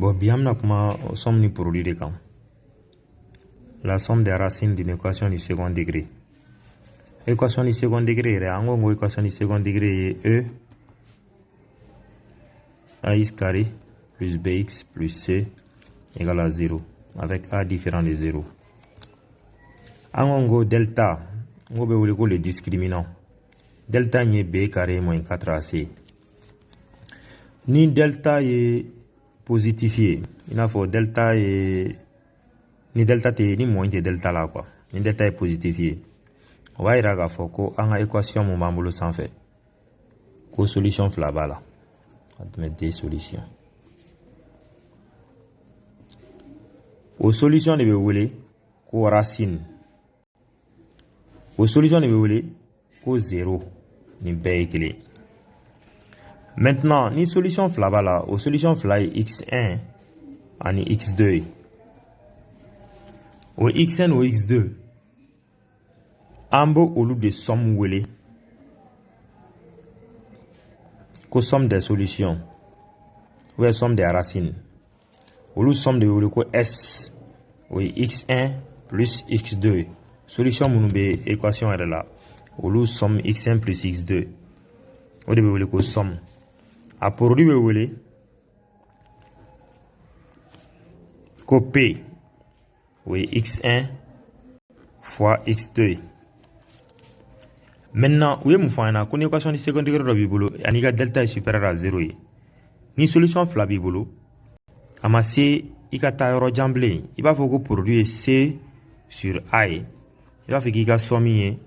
Bon, bi an bɛna kuma somme ni produit de kan. La somme des racines d'une équation du second degré. Équation du second degré yɛrɛ, an ko équation du second degré ye e ax carré plus bx plus c égale à 0 avec a différent de 0. An ko delta, n ko bɛ wele ko le discriminant. Delta in ye b carré moins 4ac. Ni delta ye positif ye, i n'a fɔ delta ye, ni delta tɛ, ni moins tɛ delta la quoi, ni delta ye positif ye, o b'a yira k'a fɔ ko an ka équation mun b'an bolo sanfɛ, ko solution fila b'a la, admet deux solutions. O solution de bɛ wele ko racine, o solution de bɛ wele ko zéro. Nin bɛɛ ye kelen. Maintenant, ni solution fila b'a la, o solution fila ye x1 ani x2 ye. O x1 o x2, an b'o olu de somme wele ko somme des solutions ou bien somme des racines. Olu somme de bɛ wele ko S, o ye x1 plus x2 ye. Solution minnu bɛ équation yɛrɛ la, olu somme x1 plus x2, o de bɛ wele ko somme. A produit bɛ wele ko P, o ye x1 fois x2 ye. Maintenant, u ye mun fɔ an ɲɛna? Ko ni équation du second degré dɔ b'i bolo ani i ka delta ye supérieur à 0 ye, ni solution fila b'i bolo, a ma se i ka taa yɔrɔ jan bilen, i b'a fɔ ko produit ye C sur A ye, i b'a fɔ k'i ka somme ye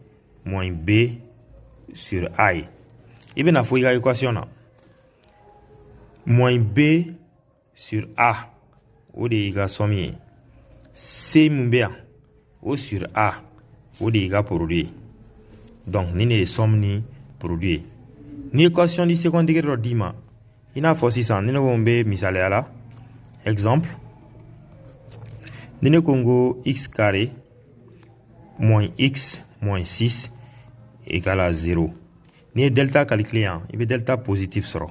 moins B sur A ye. I bɛna fɔ i ka équation na moins B sur A, o de y'i ka somme ye. C mun bɛ yan, o sur A, o de y'i ka produit ye. Donc nin de ye somme ni produit ye. Ni équation du second degré dɔ d'i ma, i n'a fɔ sisan ni ne ko n bɛ misaliya la, exemple, ni ne ko n ko x carré moins x moins 6 égale à 0, n'i ye delta calculer yan, i bɛ delta positif sɔrɔ.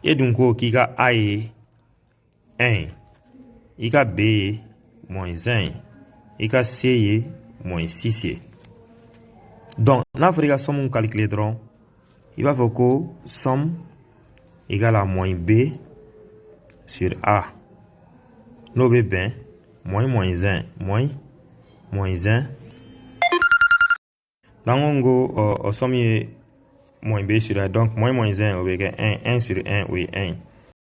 E dun ko k'i ka a ye 1 ye, i ka b ye moins 1 ye, i ka c ye moins 6 ye. Donc n'a fɔra i ka somme calculer dɔrɔn, i b'a fɔ ko somme égale à moins b sur a, n'o bɛ bɛn moins moins 1 moins moins 1. Donc ko o somme ye moins b sur a, donc moins moins 1, o bɛ kɛ 1, 1 sur 1, o ye 1.